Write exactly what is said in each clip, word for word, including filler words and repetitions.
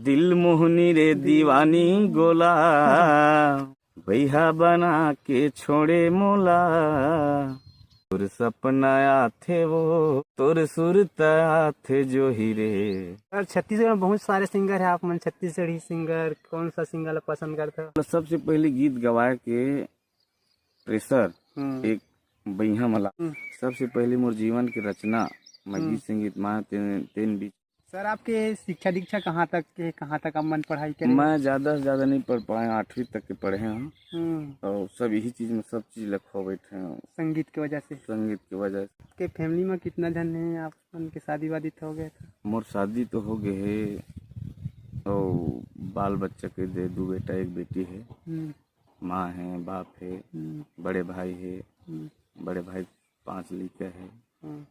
दिल मोहनी रे दीवानी गोला, बइहा बना के छोड़े मोला। तोर सपना आथे वो, तोर सुरता आथे जोही रे। और छत्तीसगढ़ में बहुत सारे सिंगर हैं, आप मन छत्तीसगढ़ी सिंगर, कौन सा सिंगर ला पसंद करते हो? सबसे पहले गीत गवाए के प्रेशर हम्म। एक बइहा मला। हम्म। सबसे पहले मोर जीवन के रचना, मैं हम्म। गीत संगीत मा तेन, तेन बीच। सर, आपके शिक्षा दीक्षा कहाँ तक के, कहाँ तक आप मन पढ़ाई करे? मैं ज्यादा से ज्यादा नहीं पढ़ पाए, आठवीं तक के पढ़े हूँ। हम्म। और सब यही चीज में, सब चीज ला खो बैठे हूँ। संगीत के वजह से? संगीत के वजह से। आपके फैमिली में कितना जन है, आप मन के शादी वादी तो हो गए था? मोर शादी तो हो गए है, और बाल बच्चा के दे, दो बेटा एक बेटी है। हम्म। माँ है, बाप है, हम्म। बड़े भाई है, हम्म। बड़े भाई पांच लइका है, हम्म।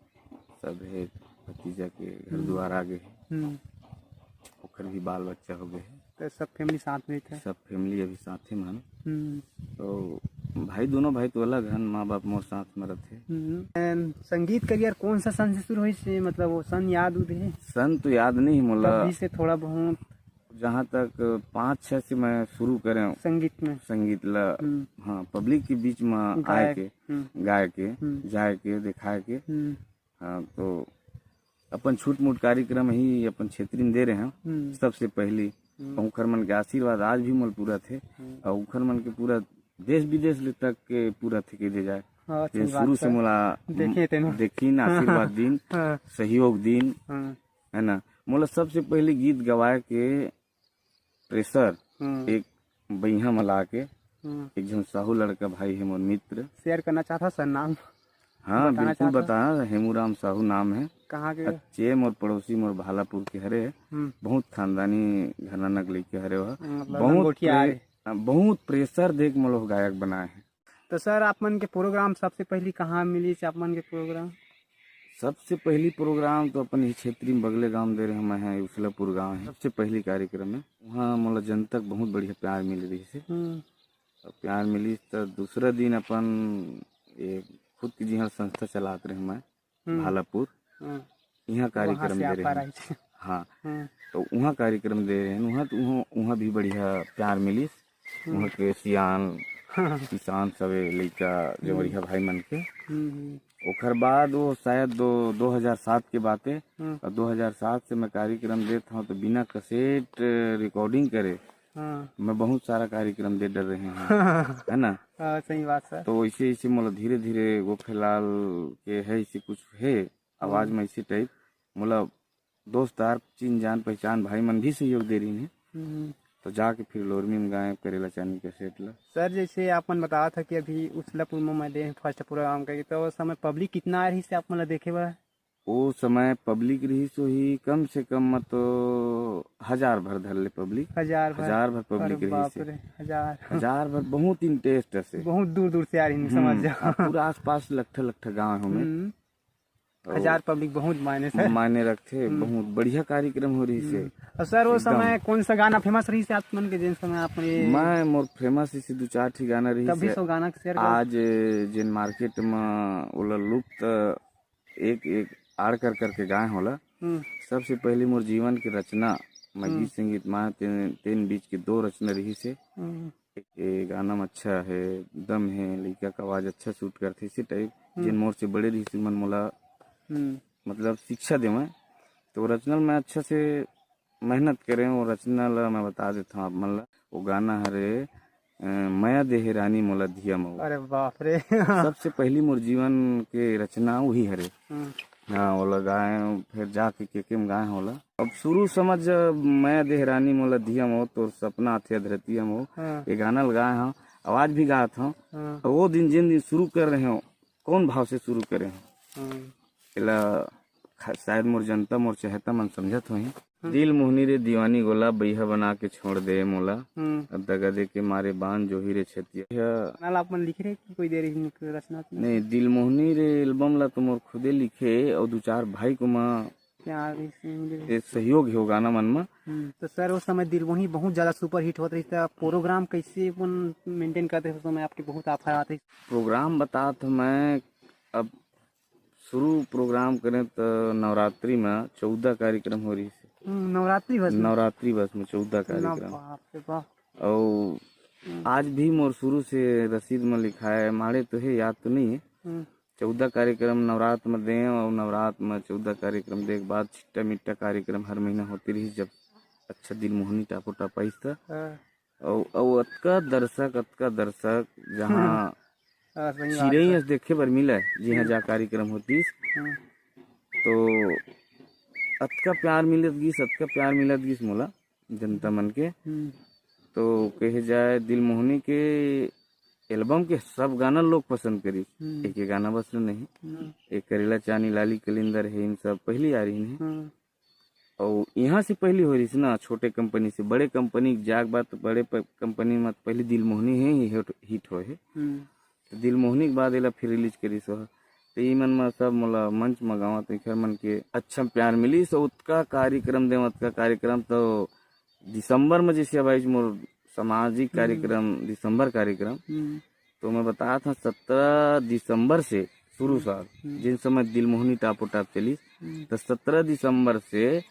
सब है, भतीजा के घर हम्म। दुआर आ गए है, हम्म। ओकर भी बाल बच्चा हो गए है। तो सब फैमिली साथ में था? सब फैमिली अभी साथे में हन। हम्म। तो भाई, दोनों भाई तो अलग हन, माँ बाप मोर साथ में रहते। हम्म। And संगीत करियर कौन सा सन से शुरू हुई से, मतलब वो सन याद उद है? सन तो याद नहीं है मोला। तभी से थोड़ा बहुत। जहाँ तक पाँच छः से मैं शुरू करे हूँ संगीत में। संगीत ला, हम्म। हाँ, पब्लिक के बीच में आए गायक। के, हम्म। गाय के, हम्म। जाए के, दिखाए के। हम्म। हाँ, तो अपन छोट मोट कार्यक्रम ही अपन क्षेत्र में दे रहे हैं हम्म। सबसे पहली। हम्म। ओखर मन के आशीर्वाद आज भी मोल पूरा थे। हम्म। और ओखर मन के पूरा देश विदेश ले तक के पूरा थे के दे जाए। हाँ, ये अच्छी बात शुरू से है। मोला देखे तेनो। देखीन, आशीर्वाद दीन, हाँ। सहयोग दीन, हाँ। है ना। मोला सबसे पहले गीत गवाए के प्रेशर हम्म। एक बइहा मला के हम्म। एक झन साहू लड़का भाई है मोर मित्र। शेयर करना चाहता सर नाम? हाँ, बताना बिल्कुल चाहता? बता, हेमूराम साहू नाम है। कहाँ के? अच्छे मोर पड़ोसी, मोर भालापुर के हरे। हम्म। बहुत खानदानी घराना के लइके हरे वह। मतलब बहुत लंगोटिया प्रे-, आए। बहुत प्रेशर देख मोला गायक बनाए है। तो सर, आप मन के प्रोग्राम सबसे पहली कहाँ मिली से आप मन के प्रोग्राम? सबसे पहली प्रोग्राम तो अपन ही क्षेत्र में बगले गांव दे रहे, मैं है उसलापुर गांव है। सबसे पहली कार्यक्रम में वहाँ मोला जनता के बहुत बढ़िया प्यार मिल रही से। हम्म। और प्यार मिली तो दूसरा दिन अपन ये खुद की जिहाँ संस्था चलात रहे मैं, हम्म। भालापुर, हम्म। यहाँ वहाँ कार्यक्रम से दे आप रहे हैं। आए थे। हाँ, हम्म। तो वहाँ कार्यक्रम दे रहे हैं, वहाँ तो वहाँ, वहाँ भी बढ़िया प्यार मिली। हम्म। वहाँ के सियान, हाँ। किसान सबे लइका, हम्म। जवरिया भाई मन के। हम्म, हम्म। ओकर बाद वो शायद दो, दो हज़ार सात के बात है, हम्म। और दो हज़ार सात से मैं कार्यक्रम देत हूँ, तो बिना कैसेट रिकॉर्डिंग करे हाँ। मैं बहुत सारा कार्यक्रम दे डर रहे हैं, है ना? हाँ, सही बात सर। तो वैसे, ऐसे मोला धीरे धीरे गोखेलाल के है, ऐसे कुछ है आवाज हम्म। में, ऐसे टाइप मोला दोस्त यार, चिन जान पहचान भाई मन भी सहयोग दे रही है। हम्म। तो जाके फिर लोरमी में गाए करेला चानी कैसेट ला। सर, जैसे आप मन बतावत था कि अभी उसलापुर में मैं दे फर्स्ट प्रोग्राम का, तो उस समय पब्लिक कितना आ रही से आप मन ला देखे बर? ओ समय पब्लिक रहिस होही कम से कम म तो हजार भर धर ले पब्लिक। हजार भर? हजार भर पब्लिक अरे रहिस बाप हे। रे, हजार। हजार भर बहुत इंटरेस्ट से। बहुत दूर दूर से आ रही, समझ हम्म, जाओ। आ पूरा आसपास लट्ठा लट्ठा गांव हे ओमे। हम्म। तो हजार पब्लिक बहुत मायने से। मायने रखथे, हम्म। बहुत बढ़िया कार्यक्रम हो रहिस हे। हम्म। और सर, वो एकदम। समय कौन सा गाना फेमस रहिस हे आप मन के, जिन समय आप ये मैं, मोर फेमस इसे दू चार ठी गाना रहिस तभी हे। सो गाना के शेयर कर। आज जेन मार्केट म ओला लुप्त एक, एक आड़ कर करके गाए होला। हम्म। सबसे पहली मोर जीवन के रचना, मैं हम्म। गीत संगीत मा तेन, तेन बीच के दो रचना रहिस हे। हम्म। एक, एक गाना में अच्छा है, दम है, लइका का आवाज अच्छा सूट करथे, इसी टाइप। हम्म। जिन मोर से बड़े रहिस मन मोला, हम्म। मतलब शिक्षा देवे, तो रचना में अच्छा से मेहनत करे, वो रचना ला मैं बता देता हूँ आप मन ला। वो गाना हरे, अ, मया देहे रानी मोला धिया मऊ। अरे बाप रे। सबसे पहली मोर जीवन के रचना वही हरे। हम्म। हाँ, वो ला गाए, फिर जाके के के में गाए होला। अब शुरू समझ, मया देहे रानी मोला धिया मऊ, तोर सपना आथे अधरतिया मऊ। हाँ। ये गाना ला गाए हूँ, आवाज भी गात हूँ। हाँ। और वो दिन, जिन दिन शुरू कर रहे हो, कौन भाव से शुरू करे हो? हम्म। एला ख-, शायद मोर जनता, मोर चहेता मन समझत होही। हम्म। दिल मोहनी रे दीवानी गोला, बइहा बना के छोड़ दे मोला। हम्म। अब दगा दे के मारे बान जोही रे छतिया। यह गाना ला आप मन लिखे रहे कि कोई दे रही निक-, रचना की? नहीं, दिल मोहनी रे एल्बम ला तो मोर खुदे लिखे और दू चार भाई को मा प्यार भी से मिले। ये सहयोग हे वो गाना मन मा। हम्म, तो सर, उस समय दिल मोहनी बहुत ज्यादा सुपरहिट होत रही, तो प्रोग्राम कैसे अपन मेंटेन करते हो? उस समय आपके बहुत ऑफर आते। प्रोग्राम बतात हूँ मैं, अब शुरू प्रोग्राम करें तो नवरात्रि में चौदह कार्यक्रम हो रही से। हम्म, नवरात्रि बस में? नवरात्रि बस में चौदह ना, कार्यक्रम। बाप रे बाप। अउ हम्म। आज भी मोर शुरू से रसीद में लिखाए, माड़े तो हे, याद तो नहीं है। हम्म। चौदह कार्यक्रम नवरात में दे, अउ नवरात में चौदह कार्यक्रम दे के बाद छिट्टा मिट्टा कार्यक्रम हर महीना होती रही, जब अच्छा दिलमोहनी टापो टाप आइस त। हाँ। अउ, अउ अतका दर्शक, अतका दर्शक, जहाँ हाँ, सही बात चिरई है। अस देखे बर मिले, जिहाँ हम्म। जा कार्यक्रम होतिस, हम्म। तो अतका प्यार मिलत गिस, अतका प्यार मिलत गिस मोला, जनता हम्म। मन के। हम्म। तो कहे जाए, दिलमोहनी के एल्बम के सब गाना लोग पसंद करिस, हम्म। एक, एक गाना बस नहीं। हम्म। एक करेला चानी, लाली कलिंदर है, इन सब पहली आ रही है। हम्म। अउ यहाँ से पहली हो रही ना, छोटे कंपनी से बड़े कंपनी जाग बात, बड़े प-, कंपनी में पहली दिलमोहनी है ही हिट, हिट होए है। हम्म। तो दिलमोहनी के बाद एला फिर रिलीज करिस हो। तो ई मन में सब मोला मंच में गाँव तो एखर मन के अच्छा प्यार मिलिस। अउ ओतका कार्यक्रम दे, ओतका कार्यक्रम तो दिसंबर में जैसे अब आइस मोर सामाजिक हम्म। कार्यक्रम, दिसंबर कार्यक्रम, हम्म। तो मैं बतात हूँ, सत्रह दिसंबर से शुरू हम्म। साल, हम्म। जिन समय दिलमोहनी टापो टाप चलिस, हम्म। तो सत्रह दिसंबर से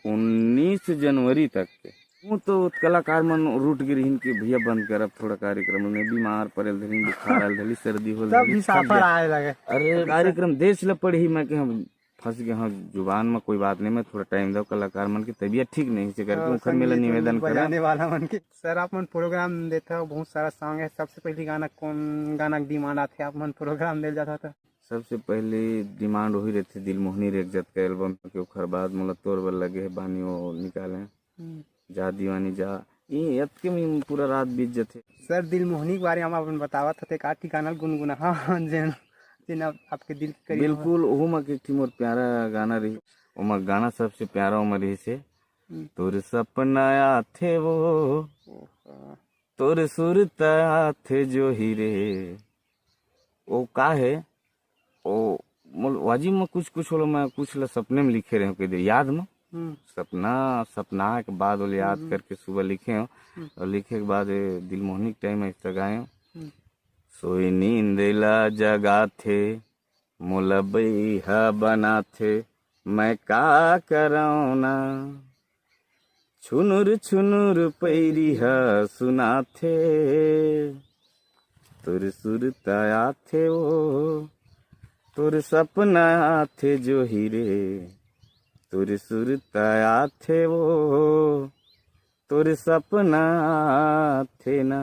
उन्नीस जनवरी तक के वो तो कलाकार मन रूठ गे रहिन कि भैया बंद कर, अब थोड़ा कार्यक्रम में बीमार पड़े धरिन, बुखार आयल धरी, सर्दी होल तब धरी, भी थक साफर गया। आए लगे। अरे कार्यक्रम देश ल पड़ही, मैं के हम फंस गए हो जुबान में, कोई बात नहीं, मैं थोड़ा टाइम दो कलाकार मन की तबीयत ठीक नहीं से करके हाँ, उखर मेला संगीत निवेदन करा। बजाने वाला मन के। सर, आप मन प्रोग्राम देते हो, बहुत सारा सॉन्ग है, सबसे पहली गाना कौन गाना के डिमांड आथे आप मन प्रोग्राम दे जाता तो? सबसे पहली डिमांड वही रहथे दिलमोहनी रेख जत का एल्बम के, ओखर बाद मोला तोर बर लगे है बानी वो निकाले, हम्म। जा दीवानी जा, ये अतके में पूरा रात बीत जथे। सर, दिलमोहनी के बारे में आप अपन बतावत हते, का ठिकाना गुनगुना, हाँ, हाँ, जेन, जेन आप, आपके दिल के करीब हो। बिल्कुल, ओहू मा के एक ठी मोर प्यारा गाना रही, ओमा गाना सबसे प्यारा ओमा रही से, हम्म। तोर सपना आथे वो, ओहो। तोर सुरता आथे जो ही रे, ओ का है, ओ मोल वाजिब में कुछ, कुछ होलो, मैं कुछ ला सपने में लिखे रहे हूँ, कह दे याद में। हम्म। सपना, सपना के बाद ओला याद हम्म। करके सुबह लिखे हूँ। हम्म। और लिखे के बाद ए, दिलमोहनी के टाइम में इस तरह गाए हूँ। हम्म। सोई नींद ला जगाथे, मोला बइहा बनाथे, मैं का करौं ना। छुनुर छुनुर पैरी ह सुनाथे, तोर सुरता आथे ओ, तोर सपना आथे जो ही रे, तोर सुरता आथे ओ, तोर सपना आथे ना।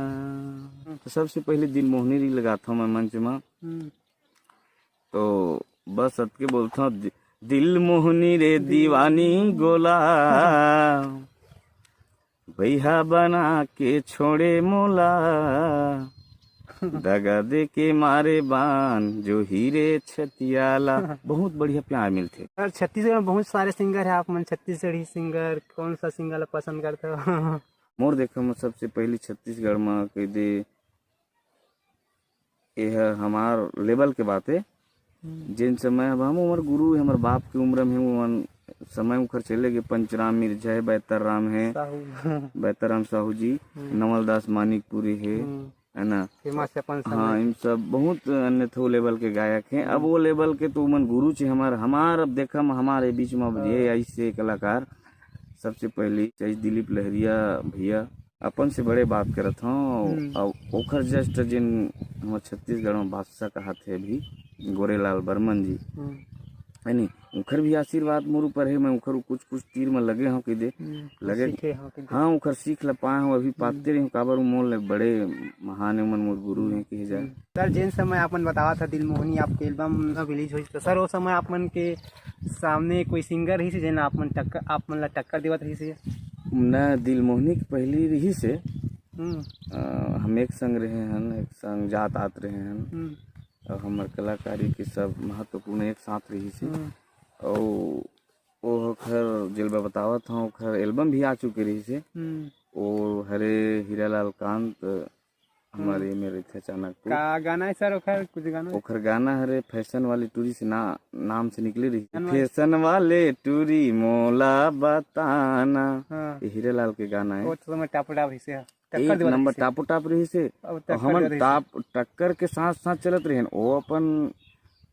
तो सबसे पहले दिलमोहनी री लगाथौं मैं मंच में। हम्म। तो बस अतके बोलथौं, दि-, दिलमोहनी रे दीवानी गोला, बइहा बना के छोड़े मोला, दगा दे के मारे बान जो ही रे छतियाला। बहुत बढ़िया प्यार मिलथे। सर, छत्तीसगढ़ में बहुत सारे सिंगर हैं, आप मन छत्तीसगढ़ी सिंगर, कौन सा सिंगर ला पसंद करते हो? मोर देखो में सबसे पहली छत्तीसगढ़ में कह दे, ये ह हमार लेवल के बात है। हम्म। जेन समय अब हम उमर गुरु, हमर बाप के उम्र में, वो मन समय उखर चले गए, पंचराम मिर्झा है, बैतर राम है, साहू। बैतर राम साहू जी, हम्म। नवल दास मानिकपुरी है, हम्म। है ना? फेमस है अपन हाँ, समय। इन सब बहुत अन्य थो लेवल के गायक हैं। अब हम्म। वो लेवल के तो उमन गुरु चे हमार, हमार अब देखम, हमारे बीच में अब हाँ। ये ऐसे कलाकार, सबसे पहली चाहे दिलीप लहरिया भैया, अपन से बड़े बात करत हौं। हम्म। अउ ओखर जस्ट जिन हमर छत्तीसगढ़ में बादशाह कहाथे अभी, गोरेलाल बर्मन जी, हम्म। है नी, उखर भी आशीर्वाद मोर ऊपर है, मैं उखर कुछ कुछ तीर में लगे हौं कह दे, हम्म, लगे, सीखे हौं कह दे। हाँ, उखर सीख ल पाए हौं, अभी हम्म। पाते रही हौं, काबर मोर ले बड़े महान है, मन मोर गुरु हैं कहे जाए। हम्म। सर, जेन समय आपन बतावत ह दिलमोहनी आपके एल्बम रिलीज होइस, तो सर, ओ समय आप मन के सामने कोई सिंगर रहिस हे, जेन आप मन टक्कर, आप मन ला टक्कर देवत रहिस हे? न, दिलमोहनी के पहली रहिस हे। हम्म। अ, हम एक संग रहे हन, एक संग जात आत रहे हन। हम्म। अउ हमर कलाकारी के सब महत्वपूर्ण एक साथ रहिस हे। हम्म। अउ ओखर जेल बा बतावत हौं, ओखर एल्बम भी आ चुके रहिस हे। हम्म। ओ हरे हीरालाल कांत, हमर हम्म। ये मेरे थे अचानक तू। का गाना है सर ओखर? कुछ गाना है? ओखर गाना हरे फैशन वाली टूरी से ना, नाम से निकले रही। फैशन वाली। फैशन वाले टूरी मोला बताना। हाँ। ये हीरालाल के गाना है। वो तो मैं टापो टाप रहिस हे। टक्कर एक देवत नंबर रहिस हे। टापो टाप रहिस हे। अब और टक्कर हमन देवत रहिस हे। टाप, टक्कर के साथ साथ चलत रहे। वो अपन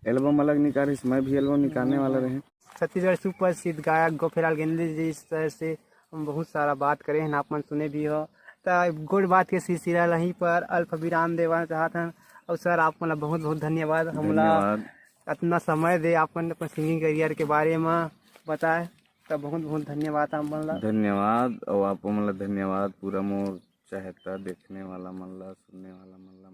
एल्बम अलग निकालिस, मैं भी एल्बम निकालने हम्म। वाला रहे। छत्तीसगढ़ सुप्रसिद्ध गायक गोपेलाल गेंदे जी सर से हम बहुत सारा बात करे हन, आप मन सुने भी हो। त गोठ बात के सिलसिला ल यहीं पर अल्प विराम देवा चाहत हन। अउ सर, आप मन ला बहुत बहुत धन्यवाद, हमला धन्यवाद। अतना समय दे, आप मन अपन सिंगिंग करियर के बारे म बताए, त बहुत बहुत धन्यवाद आप मन ला। धन्यवाद। अउ आप मन ला धन्यवाद, पूरा मोर चाहता देखने वाला मन ला, सुनने वाला मन ला।